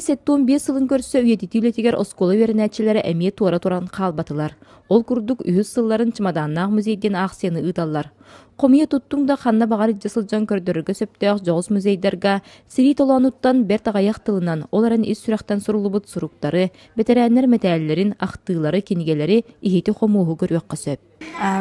75 сылын көрсө үйэтитии үлэтигэр оскуола үөрэнээччилэрэ эмиэ туора туран хаалбатылар. Ол курдук үһүс сылларын Чымадааннаах музей диэн аахсыйаны ыыталлар. Хомуйа туттуҥ да ханна баҕар илдьэ сылдьан көрдөрөргө сөптөөх дьоҕус музейдарга сэрии толоонуттан бэрт аҕыйах тылынан, ол эрэн ис сүрэхтэн суруллубут суруктары, бэтэрээннэр мэтээллэрин, ахтыылары, кинигэлэри, иһити-хомуоһу көрүөххэ сөп.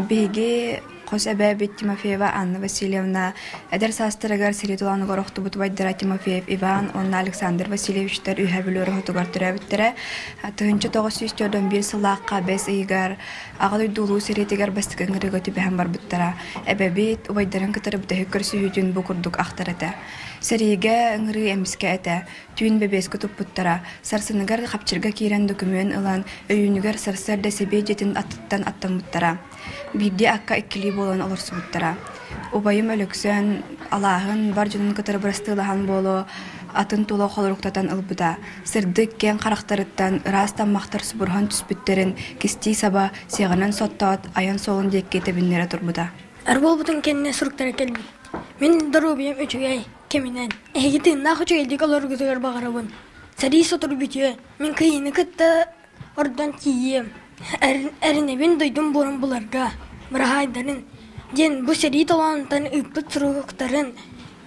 Биһиги хос эбээбит Тимофеева Анна Васильевна эдэр саастарыгар сэрии толоонугар охтубут убайдара Тимофеев Иван уонна Александр Васильевичтар Үһээ Бүлүү ороһутугар төрөөбүттэрэ. 1941 сыллаахха бэс ыйыгар Аҕа дойду Улуу сэриитигэр бастакы ыҥырыыга түбэһэн барбыттара. Эбэбит убайдарын кытары бүтэһик көрсүһүүтүн бу курдук ахтар этэ. Сэриигэ ыҥырыы эмискэ этэ. Түүн бэбиэскэ туппуттара. Сарсыныгар хапчырга киирэн докумуон ылан, өйүүнүгэр сарсыарда сэбиэ дьиэтин аттыттан аттаммыттара. Биирдии акка иккилии буолан олорсубуттара. Убайым Өлөксөөн алааһын бар дьонун кытары бырастыылаһан буолуо, атын тула холоруктатан ылбыта. Сырдык киэҥ харахтарыттан ыраас таммахтар субуруһан түспүттэрин кистии саба сиэҕинэн соттоот, айан суолун диэки тэбиннэрэ турбута. Эр буолбутун кэннэ суруктара кэлбит. Мин доруобуйам үчүгэй, кэминэн. Эһиги тыыннаах үчүгэйдик олороргутугар баҕарабын. Сэрии сотору бүтүө. Мин кыайыыны кытта ордон тиийиэм. Эрэнэбин дойдум буорун буларга, быраһаайдарын диэн бу сэрии толоонуттан ыыппыт суруктарын,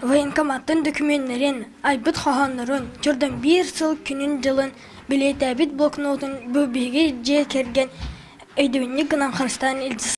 военкоматтан дөкүмүөннэрин, айбыт хоһооннорун, чордон биир сыл күнүн-дьылын бэлиэтээбит блокнотун бу биһиги дьиэ кэргэн өйдөбүнньүк гынан харыстаан илдьэ.